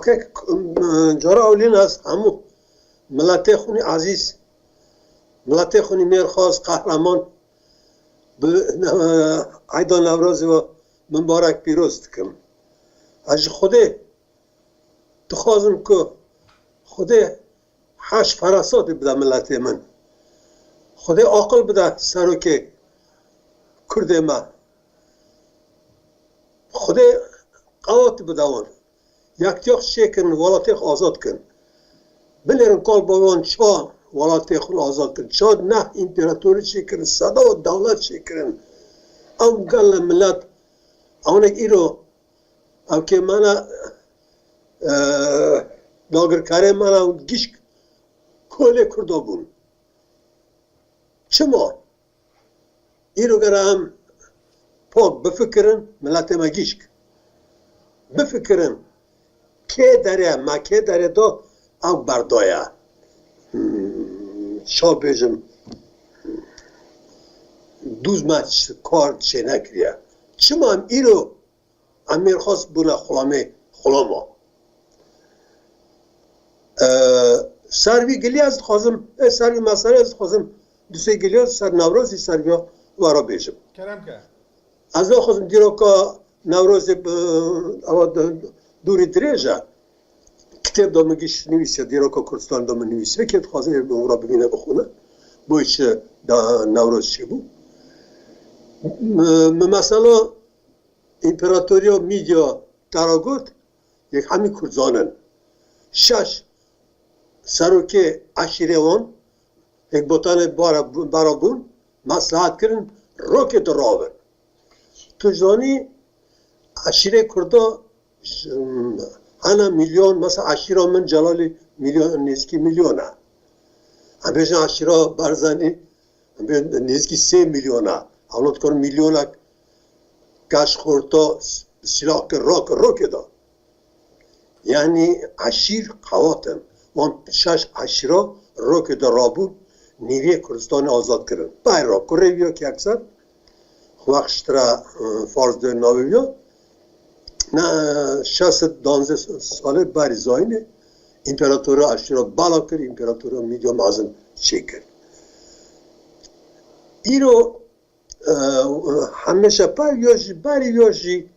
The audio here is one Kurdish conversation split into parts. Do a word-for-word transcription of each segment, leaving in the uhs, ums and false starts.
Kek, cara ewlîn ez hemû miletê xwînî ezîz, miletê xwînî mêrxas, qehreman, bi Eyda Newrozê we mibarek pîroz dikim. Ez ji Xwedê dixwazim ku Xwedê heş ferasatê bide miletê min. Xwedê aqil bide serokê Kurdê me. Xwedê qewat bide wan. Yektiya xwe çêkin, welatê xwe azad kin. Binêrin kal bavê wan ça welatê xwe azad kin. Ça neh împeratorî çêkirin, seda û dewlet çêkirin. Ew gele milet, ewnek îro, ew kê me ne, e, dagirkerê me ne, ew gişk kolê Kurda bûn. Çima? Îro gere em pak bifikirin, miletê me gişk. Bifikirin, kê derê, me kê derê da, ew berdaye. Hmm, ça bêjim, dûz me ç-, kar çênekiriye. Çima em îro Em mêrxas bûne xulamê xulama. Ee, ser vî gilî ez dixwazim, e, ser vî meselê ez dixwazim du sê gilî ser Newrozî ser vî were bêjim. Kerem ke. Ez naxwazim dîroka Newrozê bi, ewa d-, dûrî dirêj e. Kitêb da min giş nivîsiye, dîroka Kurdistan da min nivîsiye, kê dixwaze ê bi wira bibîne bixwîne. Bo çi da Newroz çêbû. Mi, mi mesela Împaratoriya Mîdya te ra got, yek hemî Kurd zanin. Şeş serokê eşîrê wan, yek botanê bara, bara bûn, meslehet kirin, rokê di ravin. Tu zanî, eşîrê Kurda, ş-, hene milyon, mesela eşîra min Celalî milyon, nêzîkî milyon e. Em bêjin eşîra Barzanî, em bê nêzîkî sê milyon e. Ewlad kar milyonek Kaş xorta s-, silah kir, rak, rokê da. Yanî eşîr qewat in. Wan şeş eşîra rokê da rabûn, nîviyê Kurdistanê azad kirin. Bayra kurê viya ki ekser, xwex ji tira, e, farz dê navê viya. Ne, şeş sed danzeh salê berî zayînê, împeratora eşîra bala kir, împeratora Mîdya mezin çêkir. Îro e, hemêşe pay yo jî, berî yo jî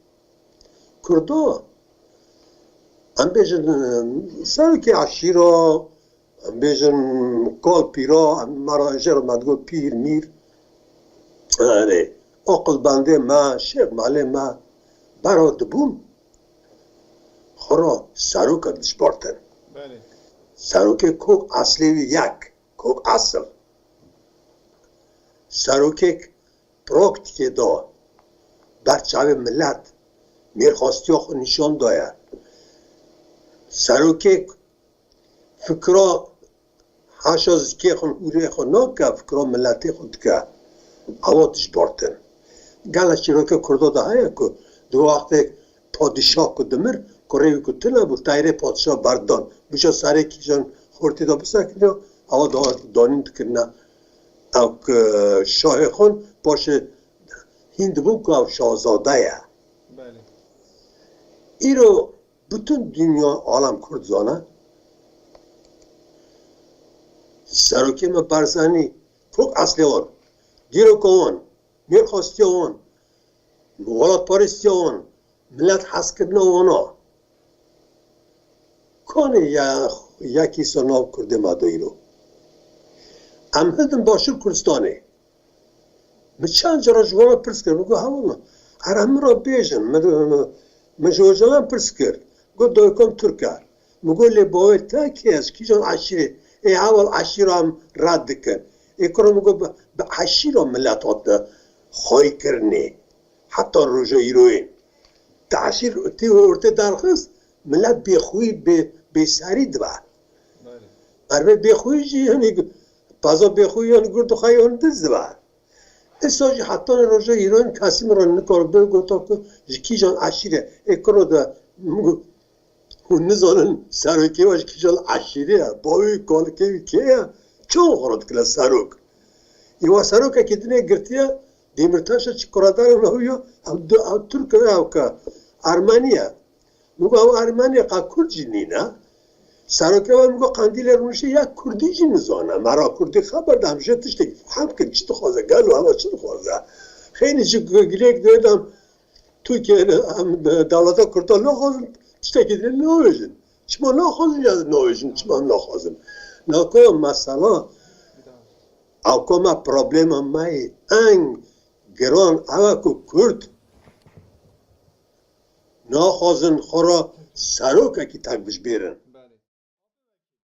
Kurdo, em bêjin, e, serokê eşîra, em bêjin kal pîra, em me re jê re me digot pîr, mîr. Erê, aqilbendê me, şêx malê me, bera dibûn, xwe re serokek dişbartin. Belê. Serokê kok eslê wî yek, kok esil. Serokek praktîkê de ber çavê milet mêrxastiya xwe nîşan daye. Serokek fikra haşa zikê xwe, hûrê xwe nake, fikra miletê xwe dike. Ewa dijbartin. Gela çîroka Kurda de heye ku di wextê padîşah ku dimir, kurê wî ku tune bû, teyrê padîşah berdan. Bûşa serê kîjan xortî de bisekiniya, ewa da danîn dikirine. Ew ku şahê xwe paşê hîn dibû ku ew şahzade ye. Belê. Îro bütün dinya alem Kurd zane. Serokê me Barzanî, kok eslê wan, dîroka wan, mêrxastiya wan, welatparêstiya wan, milet hezkirina wana. Kanê ya, yekî ser nav Kurdê me de îro. Em hildin Başûr Kurdistanê. Min çend cara ji wan re pirs kir, min got, hevala, erê min re bêjin, min, min, min ji Ocalan pirs kir. Got, dayika min Tirk e. Min got, lê bavê te kê ye, ji kîjan eşîrê? Ê heval eşîra em red dikin. Ê kuro min got, bi, bi eşîra milet hatine xweyîkirinê. Heta roja îroyê. Te eşîr, tê ortê derxist, milet bêxwî, bê, bêserî dibe. Belê. Erbê bêxwî jî, yanî, peza bêxwî, yanî, gur dixwe, yanî, diz dibe. Îsa jî heta roja îroyê kesî min re nikaribe gota ku ji kîjan eşîrê. Ê kuro de, hûn nizanin serokê we ji kîjan eşîrê ye, bavê wî kalikê wî kê ye, çawa xwe re dikine serok? Ê wa serokekî dinê girtiye, Demîrtaşa çi kuradarê wî ya, ew du, ew Tirk e, ew ke Ermenî ye. Min got, ew Ermenê qe Kurd jî nîne. Serokê we min got, Qendîlê rûniştî ya Kurdî jî nizane. Me ra Kurdî xeber da, hemşe tiştekî fehm kir, çi dixwaze, gelo heva çi dixwaze. Xeynî jî girêk dê dem, Tirkiye em dewleta Kurda naxwazin, tiştekî dê nabêjin. Çima naxwazin ya nabêjin, çima naxwazin. Nako mesela, ew koma problema me yê eng giran ew e ku Kurd naxwazin xwe ra serokekî tek bijbêrin.